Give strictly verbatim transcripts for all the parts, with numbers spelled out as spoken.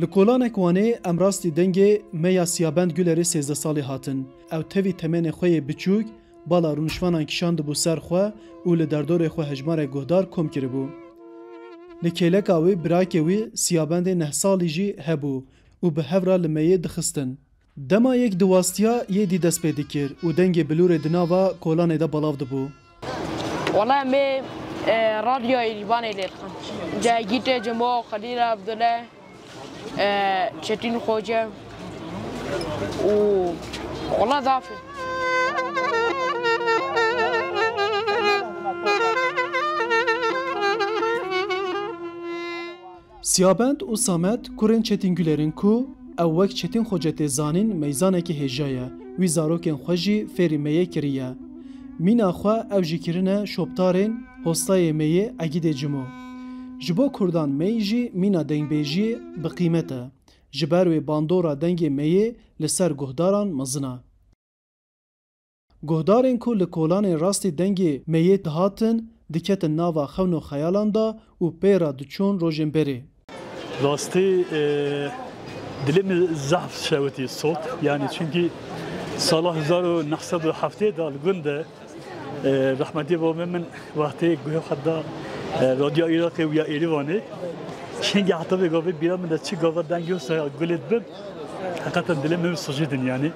Li kolanek Wanê em rastî dengê meya Siyabend Gulerê sêzdeh salî hatin. Ew tevî temenê xwe yê biçûk, bala rûnişvanan kişandibû ser xwe û li derdorê xwe hejmarek guhdar kom kiribû. Li kêleka wî birakê wî Siyabendê neh salî jî hebû û bi hev re li meyê dixistin. Dema yek diwastiya yê dî dest pê dikir û dengê bilûrê di nava kolanê de belav dibû. Wele em ê, e, radyoya Îrîvanê lê dixin. Cegîtê Cimo, Xelîl Evdile, e, Çetîn Xoce û wele zaf in. Siyabend û Samet kurên Çetin Güler'in ku ew wek Çetin Xoce tê zanîn meyzanekî hêja ye, wî zarokên xwe jî fêrî meyê kiriye. Mîna xwe ew jî kirine şoptarên hostayê meyê Egîdê Cimo. Ji bo kurdan mey jî mîna dengbêjiyê bi qîmet e. Ji ber wê bandora dengê meyê li ser guhdaran mezin e. Guhdarên ku li kolanên rastî dengê meyê dihatin, diketin nava xewn û xeyalan de û pê re diçûn rojên berê. Rastî, e, dilê min zehf şewitî sot. Yani çünkü sala hezar û neh sed û heftê de li gund de, e, rehmetî babê min wextê guhê xwe da, e, Radyo Iraqê û ya Êrîvanê. Hingî heta vê gavê bîra min de çi gava dengê wisa gulê dibin. Heqeten dilê min sijî din yani.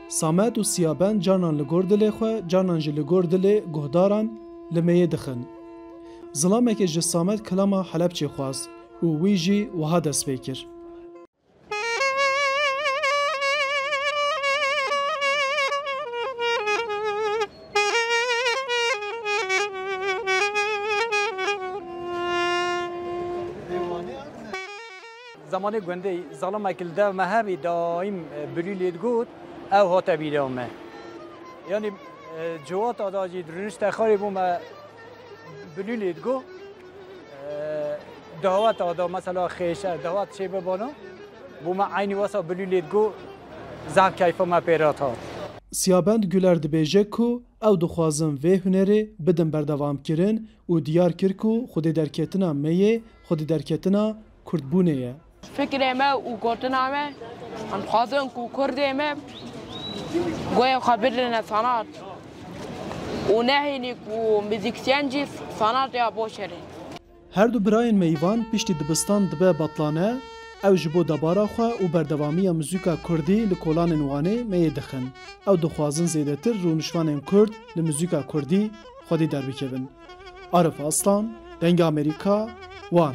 Samet û Siyabend carnan li gor dilê xwe, carnan jî li gor dilê guhdaran li meyê dixin. Zilamekê ji Samet kilama Helebçê xwest û wî jî wiha dest pê kir. Zamanê gundê zalamek li dev me hebî, daîm, e, bilû lê digot, ew hate bîra me. Yanî, e, ciwata da jî, di rûnişta xwe rê bû me bilû lê digot. E, daweta da, mesela xêşe, dawet çê bibano, bû me eynî wesa bilû lê digot, zaf keyfa me pê re hat. Siyabend Güler dibêje ku ew dixwazin vê hunerê bidin berdewamkirin û diyar kir ku xwedî derketina me yê xwedî derketina kurdbûnê ye. Fikrê me û gotina me, em dixwazin ku kurdê me goyê xwe bidine sanat û nehêlî ku muzîksyen jî sanatê ya boşerê. Her du birayên meyvan piştî dibistan dibe betlane, ew ji bo debara xwe û berdewamiya muzîka kurdî li kolanên Wanê meyê dixin. Ew dixwazin zêdetir rûnişvanên kurd li muzîka kurdî xwedî derbikevin. Arif Aslan, Dengê Amerîka, Wan.